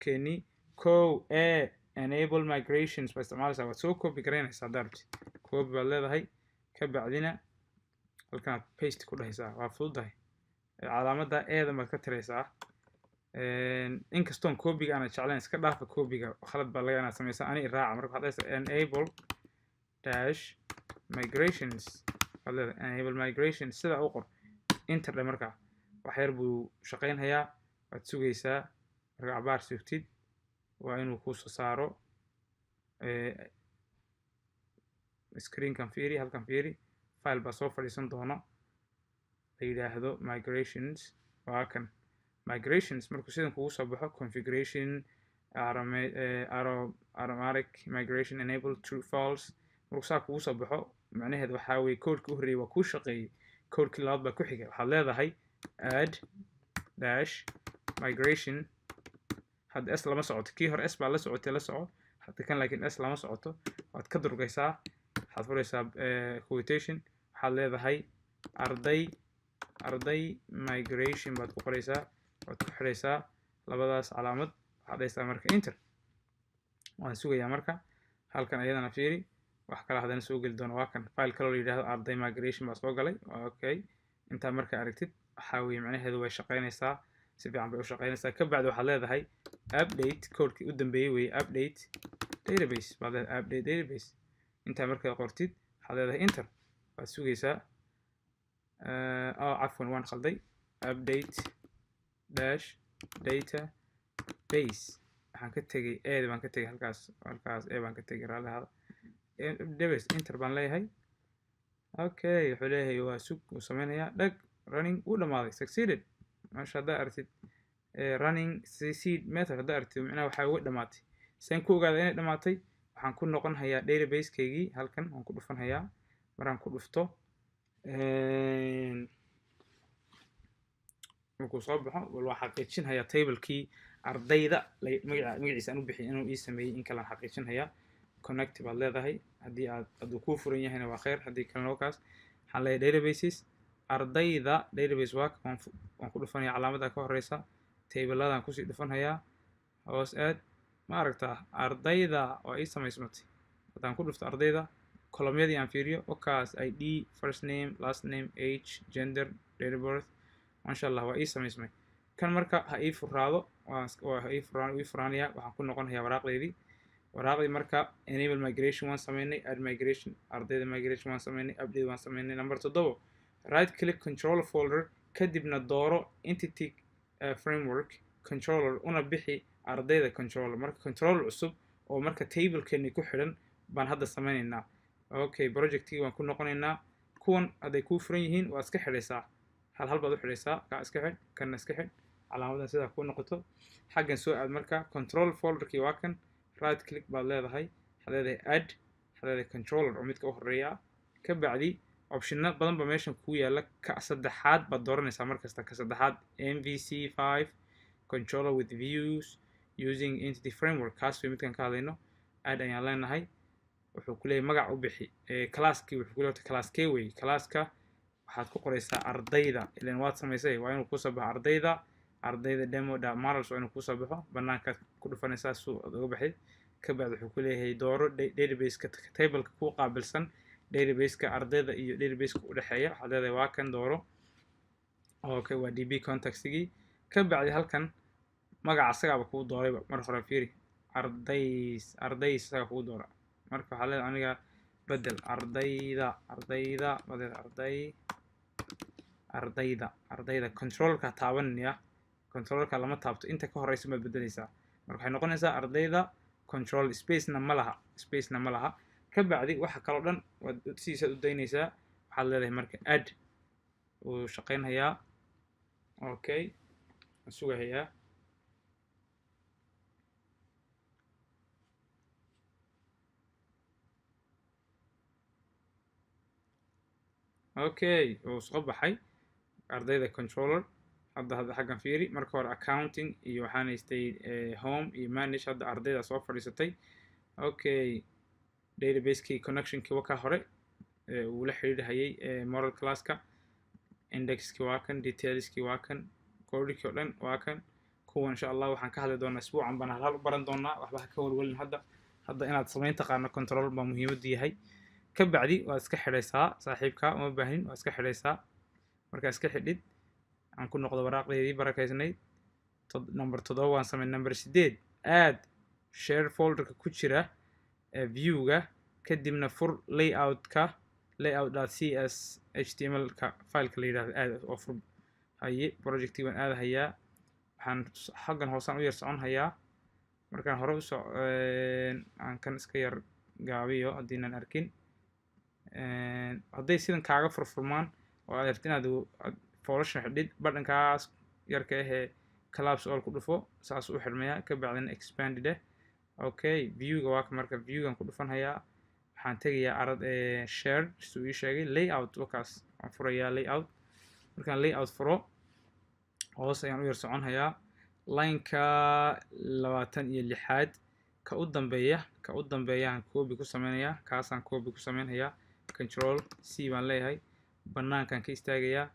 Keeni kow a enable migrations baa isticmaalaysaa. Waad soo copy garaynaysaa haddaad rabtid. Copy baad leedahay, ka bacdina halkanaad paste ku dhahaysaa. Waa fududahay. Calaamadda eedan baad ka tiraysaa. Inkastoon copyga aanad jeclayn, iska dhaafa copyga, khalad baa laga inaad samaysaa. Ani raaca. Marka waxaad dhahaysaa enable dash migrations baad leedahay, enable migration sidaa u qor, enter dhe. Markaa wax yar buu shaqaynhayaa, waad sugaysaa. Marka cabaar sugtid, waa inuu kuu soo saaro screenkan. Fiiri halkan, fiiri, file baa soo fadhiisan doona la yidhaahdo migrations. Waa kan migrations. Markuu sidan kugu soo baxo, configuration automatic migration enable, true, false, markuu saa kugu soo baxo, macnaheedu waxaa weeye codeka u horreeyay waa kuu shaqeeyey. Codekii labaad baa ku xiga. Waxaad leedahay add dash migration. Hadda s lama socoto. Kii hore s baa la socotay, la soco hadda kan laakiin s lama socoto. Waad ka durgaysaa, waxaad furaysaa quotation, waxaad leedahay arday migration baad ku qoraysaa, waad ku xidhaysaa labadaas calaamad, waxaad dhahaysaa marka enter. Waan sugayaa. Marka halkan ayadana fiiri, wax kale haddana soo geli doono. Waa kan, file kaloo la yidhahdo arday migration baa soo galay. Okay, intaa marka aragtid, waxaa weeye macnaheedu way shaqaynaysaa, si fiican bay u shaqaynaysaa. Ka bacdi waxaad leedahay update. Codekii u dambeeyey weeye, update database baad leedahay, update database. Intaa markaad qortid, waxaad leedahay enter, waad sugaysaa. Oh, cafwan, waan khalday. Update dash database waxaan ka tegey, eeda baan ka tegey halkaas, e baan ka tegey, raalli ahaada. Database, enter baan leeyahay. Okay, wuxuu leeyahay waa sug, wuu sameynayaa. Dhag, running, wuu dhamaaday, succeeded. Meesha haddaa aragtid running succeed method haddaa aragtid, micnaha waxaa uga dhamaatay. Saan ku ogaada inay dhamaatay? Waxaan ku noqon hayaa database-keygii. Halkan waan ku dhufan hayaa. Maraan ku dhufto, markuu soo baxo, bal waa xaqiijin hayaa tablekii ardayda magaciisa aan u bixiyay inuu ii sameeyey in kale aan xaqiijin hayaa. Connect baad leedahay. Haddii aad hadduu kuu furan yahayna waa khayr, haddii kalena waa kaas. Waxaan leeyahay databases, ardayda database. Waa waan ku dhufanaya calaamadda ka horeysa, tableladaan kusii dhufanhayaa, hoos aad. Ma aragtaa? Ardayda waa ii samaysmatay. Haddaan ku dhufto ardayda, columnyadii aan fiiriyo, wakaas: ID, first name, last name, age, gender, date of birth. Maasha Allah, waa ii samaysmay. Kan marka ha ii furaado, waa ha ii furaan, ii furaanaya. Waxaan ku noqonayaa waraaqdeydii. Waraaqdii marka enable migration waan sameynay, add migration, ardayda migration waan sameynay, update waan sameynay. Number 7, right click controller folder, kadibna dooro entity framework controller, una bixi ardayda controller. Marka controller cusub oo marka tablekeeni ku xidhan baan hadda sameynaynaa. Okay, projectkii waan ku noqonaynaa. Kuwan hadday kuu furan yihiin, waad iska xidhaysaa, hal hal baad u xidhaysaa. Kaa iska xidh, kanna iska xidh, calaamadan sidaa kuu noqoto. Xaggan soo aad. Marka control folderkii waa kan. Right click baad leedahay, waxaad leedahay add, waxaad leedahay controller oo midka u horeeya ah. Ka bacdi optiona badan ba meeshan kuu yaala. Ka saddexaad baad dooranaysaa markasta, ka saddexaad, MVC 5 controller with views using entity framework. Kaas way midkan ka hadlayno. Add ayaan leenahay. Wuxuu ku leeyahay magac u bixi classkii. Wuxuu ku leeyahay class kee wey? Classka waxaad ku qoraysaa ardayda, ilan waad samaysay. Waa inuu kusoo baxo ardayda, ardayda demo dot models waa inuu kusoo baxo. Banaankaad ku dhufanaysaa si aad uga baxid. Ka bacdi wuxuu ku leeyahay dooro databaseka, tableka ku qaabilsan databaseka ardayda iyo databaseka u dhexeeya. Waxaad leedahay waa kan, dooro. Okay, waa DB contextigii. Ka bacdi halkan magaca asagaaba kuu doorayba mar hore. Fiiri, ardays, ardays isagaa kuu doora. Marka waxaa leedahay aniga bedel ardayda, ardayda baad leedahay, arday, ardayda, ardayda controllerka taabanaya. Controllerka lama taabto, inta ka horeysa baad bedeleysaa. Marka waxay noqonaysaa ardayda control. Spacena ma laha, spacena ma laha. Ka bacdi waxa kaloo dhan waad sidiisaad u daynaysaa. Waxaad leedahay marka add. Wuu shaqaynhayaa. Okay, waan sugahayaa. Okay, wuu soo baxay ardayda controller. Hadda xaggan fiiri. Marka hore accounting iyo waxaan haystay home iyo manage. Hadda ardayda soo fadhiisatay. Okay, database-kii connectionkii waa ka hore uu la xiriirhayay model classka. Indexkii waa kan, detailskii waa kan, codekii oo dhan waa kan. Kuwa insha Allah waxaan ka hadli doonaa isbuucan baan hal hal u baran doonaa. Waxba ha ka walwalin hadda. Hadda inaad samayn taqaano control baa muhiimaddu yahay. Ka bacdi waad iska xidhaysaa, saaxiibka uma baahnin, waad iska xidhaysaa. Markaa iska xidhid, aan ku noqdo waraaqdeedii barakaysnayd. Number 7 waan samay. Number 8, add share folderka ku jira viewga, kadibna fur layoutka, layout.cshtml ka fileka la yidhahdo aad oo fur. Haye, projectii baan aadahayaa. Waxaan xaggan hoosaan u yar socon hayaa. Markaan hore uso aan kan iska yar gaabiyo haddiinan arkin. Hadday sidan kaaga furfurmaan oo aad rabtid inaad foolasha xidhid, badhankaas yarka ahee collapse all ku dhufo, saas u xidhmayaa. Ka bacdina expanded eh. Okay, viewga waa ka. Marka viewgan ku dhufan hayaa, waxaan tegayaa arad shared suu ii sheegay, layout wakaas waan furayaa layout. Markaan layout furo, hoos ayaan u yar socon hayaa. Lineka 26aad ka u dambeeya, ka u dambeeyaan copy ku sameynayaa. Kaasaan copy ku sameynhayaa, Control C baan leeyahay. Banaankaan ka istaagayaa,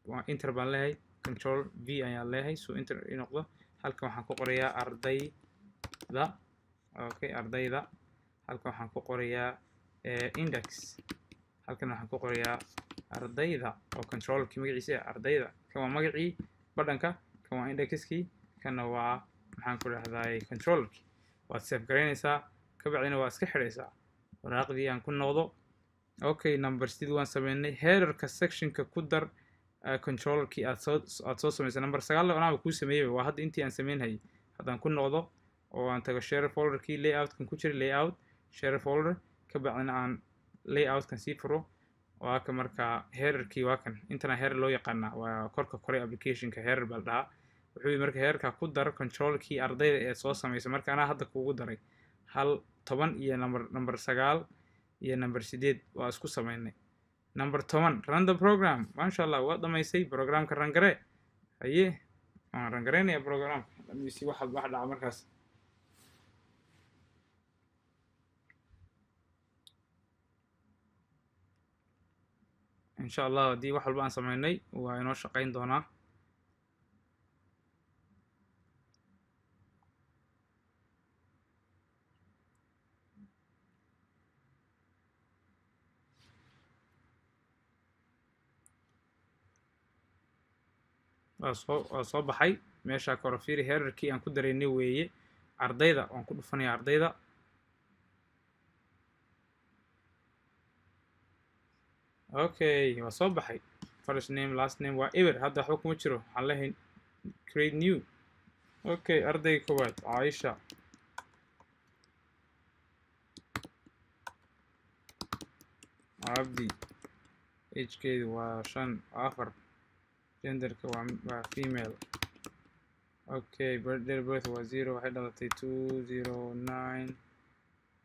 waa enter baan leeyahay, Control V ayaan leeyahay suu enter i noqdo. Halkan waxaan ku qorayaa ardayda. Okay, ardayda. Halkan waxaan ku qorayaa index. Halkan waxaan ku qorayaa ardayda oo controlkii magaciisa ah ardayda. Kan waa magacii badhanka, kan waa indexkii, kanna waa, maxaan ku dhahday, controllerkii. Waad save garaynaysaa, ka bacdina waa iska xidhaysaa waraaqdii. Aan ku noqdo. Okay, number 8 waan sameynay. Headerka sectionka ku dar controllerkii aad soo samaysay. Number 9 anaaba kuu sameeyey, waa hadda intii aan sameynhayay. Haddaan ku noqdo oo aan tago share folderkii layoutkan ku jiray, layout, share folder, ka bacdina aan layoutkan sii furo, waa ka. Markaa headerkii waa kan. Intana header loo yaqaanaa, waa korka kore applicationka, header baa la dhahaa. Wuxuu yidhi marka headerka ku dar controlkii ardayda ee soo samaysay. Marka anaa hadda kuugu daray hal 10 iyo number 9 iyo number 8 waa isku samaynay. Number 10, run the program. Maasha Allah, waa dhamaysay programka. Run garee. Haye, waan run garaynaya programka. Let me see waxa wax dhaca markaas. Insha Allah haddii wax walba aan sameynay, waa inoo shaqayn doonaa. Waa soo baxay meesha koro. Fiiri, headerkii aan ku daraynay weeye ardayda. Waan ku dhufanaya ardayda. Okay, waa soo baxay. First name, last name waa eber, hadda waxba kuma jiro. Waxaan leeyahay create new. Okay, ardayga koowaad, Caaisha Cabdi, agekeedu waa 5, 4, genderka waa female. Okay, date of birth waa 0, waxay dhalatay 209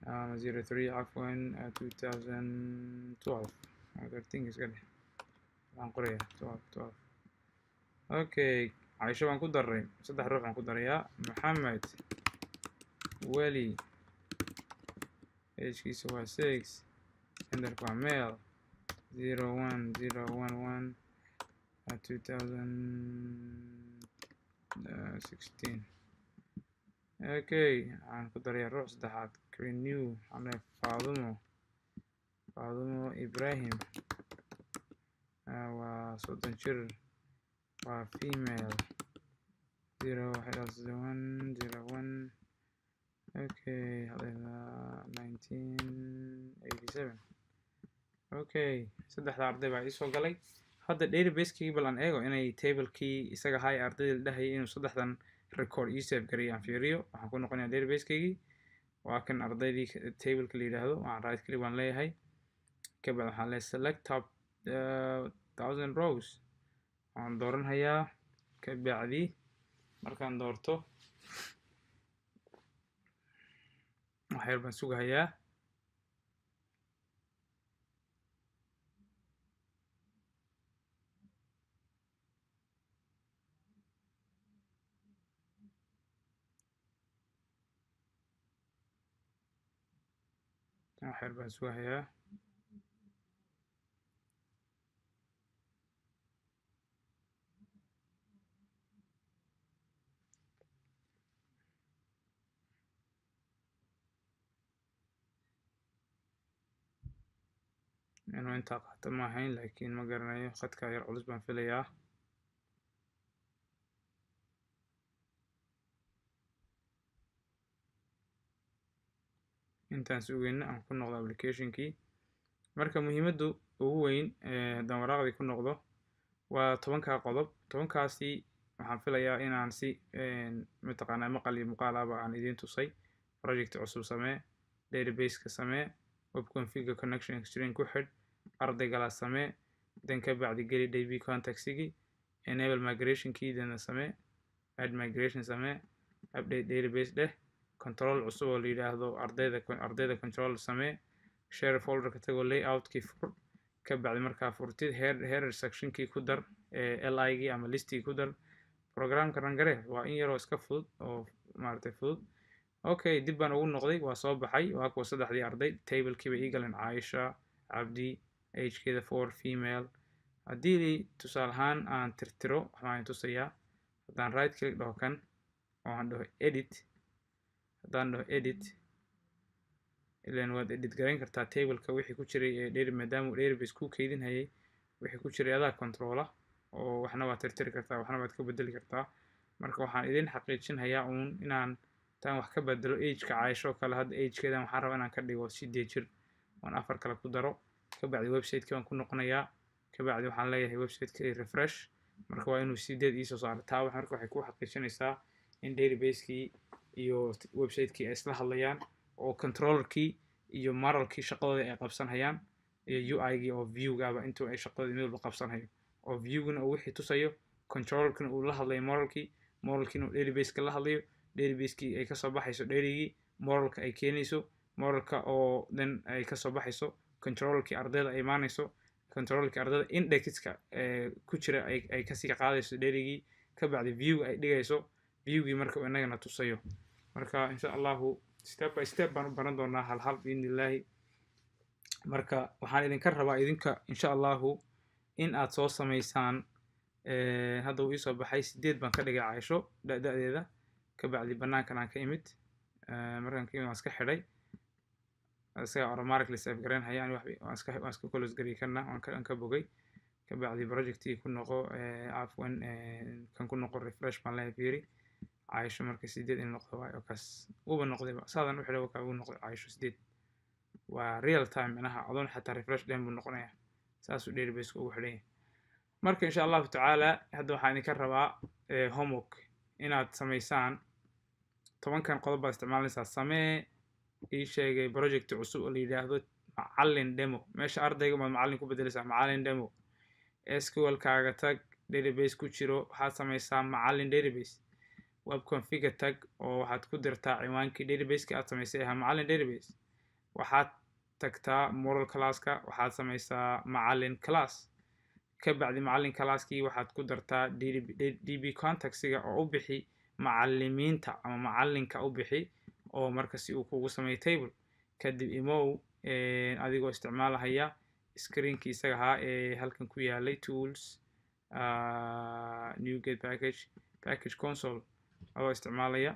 03, cafwan, 2012, 13 iska dheh. Waxaan qorayaa 12, 12. Okay, Caaisho baan ku daray. Saddex ruux baan ku darayaa. Maxamed Weli, agekiisa waa 6, genderka waa male, 0 1 0 1 1 2016. Okay, waxaan ku darayaa ruux saddexaad. Renew, waxaan leeyahay Faadumo, Faadumo Ibrahim, waa 30 jir, waa female, 0, waxay dhalatay 1 0 1, okay, 1987. Okay, saddexda arday baa iisoo galay. Hadda database-kii bal aan eego inay tablekii isaga ahaa ee ardayda la dhahayay inuu saddexdan record ii save gareeyo. Aan fiiriyo. Waxaan ku noqonayaa database-keygii. Waa kan ardaydii tableka la yidhaahdo. Waan right click baan leeyahay, kabacdi waxaan leeyahay select top 1000 rows. Waan dooranhayaa. Kabacdi markaan doorto, wax yar baan sugahayaa. Wax yar baan sugahayaa. Inuu intaa qaato ma ahayn, laakiin ma garanayo, khadka yar culus baan filayaa. Intaan sugayna aan ku noqdo applicationkii. Marka muhiimaddu ugu weyn haddaan waraaqdii ku noqdo waa 10-kaa qodob. 10-kaasi waxaan filayaa inaan si mataqaanaa maqal iyo muuqaal ahba aan idiin tusay. Project cusub samee, database-ka samee, web configure connection string ku xidh, ardaygala samee, dan ka bacdi geli db contextigi, enable migration keydana samee, add migration samee, update database dheh, control cusub oo la yidhaahdo ardayda control samee, share folderka tagoo layoutkii fur, ka bacdi markaa furtid header sectionkii ku dar, li-gii ama listigii ku dar, programka run garee. Waa in yaroo iska fudud oo maaragtay fudud. Okay, dib baan ugu noqday, waa soo baxay, waa kuwa saddexdii arday tablekii bay ii galeen: Caaisha Cabdi, agekeeda 4, female. Haddii tusaale ahaan aan tirtiro, waxbaan tusayaa. Haddaan right click dhaho kan oo aan dhaho edit, haddaan dhaho edit, ilan waad edit garayn kartaa tableka wixii ku jiray ee data, maadaama uu database ku keydinhayay wixii ku jiray adaa controla oo waxna waad tirtiri kartaa, waxna waad ka bedeli kartaa. Marka waxaan idin xaqiijinhayaa uun inaan taan wax ka bedelo ageka Caaisho oo kale. Hadda agekeedan waxaan rabaa inaan ka dhigo 8 jir oon 4 kale ku daro. Kabacdi websiteki baan ku noqonayaa, kabacdi waxaan leeyahay websiteka refresh. Marka waa inuu 8 iisoo saaro. Taa marka waxay ku xaqiijinaysaa in database-kii iyo website-kii ay isla hadlayaan oo controllerkii iyo modelkii shaqadooda ay qabsanhayaan iyo UI-gii oo view-gaaba intuu ay shaqadooda mid walba qabsanhayo, oo view-guna uu wixii tusayo, controllerkina uu la hadlayo modelkii, modelkiina uu database-ka la hadlayo, database-kii ay kasoo baxayso dherigii, modelka ay keenayso, modelka oo then ay kasoo baxayso controllerkii ardayda ay imaanayso, controllerkii ardayda indexka ku jira ay kasii qaadayso dherigii, ka bacdi view ay dhigayso, viewgii marka uu inagana tusayo. Marka insha Allahu step by step baan u baran doonaa, hal hal, biidni Illaahi. Marka waxaan idinka rabaa idinka insha Allahu in aad soo samaysaan. Hadda uu iisoo baxay, 8 baan ka dhigay Caaisho da-deeda. Ka bacdi banaankan aan ka imid, markaan ka imid waan iska xidhay, isaga automatically save garayn haya. Ani waan iska close gareey kana, waan ka bogay. Ka bacdi projectii ku noqo, cafwan, kan ku noqo, refresh baan leeyahay. Fiiri, Caaisho marka 8 in noqdo waayo, kaas wuuba noqdayba. Saadan u xidhay wakaa, wuu noqday Caaisho 8. Waa real time, micnaha adoon xataa refresh dhen buu noqonaya. Saasuu database ugu xidhan yahay. Marka insha Allahu tacaala hadda waxaan idinka rabaa homework inaad samaysaan. 10-kan qodob baad isticmaalaysaa. Samee ii sheegay project cusub oo la yidhaahdo macallin demo. Meesha ardayga baad macallin ku bedelaysaa, macallin demo. SQL kaaga tag, database ku jiro waxaad samaysaa macallin database. Web configure tag oo waxaad ku dirtaa ciwaankii database-ka aad samaysay ahaa macallin database. Waxaad tagtaa model classka, waxaad samaysaa macallin class. Ka bacdi macallin classkii waxaad ku dartaa db contextiga oo u bixi macallimiinta ama macallinka u bixi, oo marka si uu kugu sameeyo table. Kadib imow adigoo isticmaalahaya screenkii isaga ahaa ee halkan ku yaalay, tools, NuGet package, package console, adoo isticmaalaya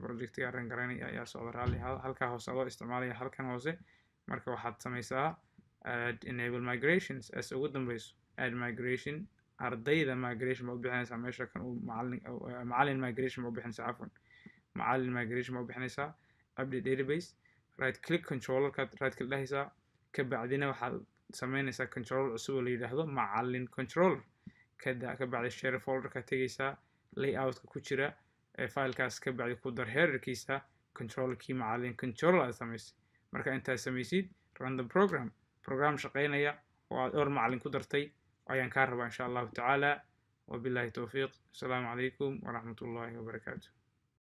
projectiga run garaynaya ayaa socda, raalli ahaada. Halkaa hoose adoo isticmaalaya, halkan hoose marka waxaad samaysaa add enable migrations as ugu dambeyso add migration. Ardayda migration baa u bixinaysaa meesha kan uu macallin, macallin migration baa u bixinaysaa, cafwan, macallin migration baa u bixinaysaa. Update database, right click controllerkaad right click dhahaysaa, ka bacdina waxaad samaynaysaa controller cusub oo la yidhaahdo macallin controller. Ka bacdi share folderka tegaysaa, layoutka ku jira filekaas ka bacdi ku dar headerkiisa controllerkii macallin controller aad samaysay. Marka intaad samaysid, run the program. Program shaqaynaya oo aad dhowr macallin ku dartay ayaan kaa rabaa insha Allahu tacaala. Wabillahi towfiiq. Asalaamu calaykum waraxmat ullahi wabarakaatu.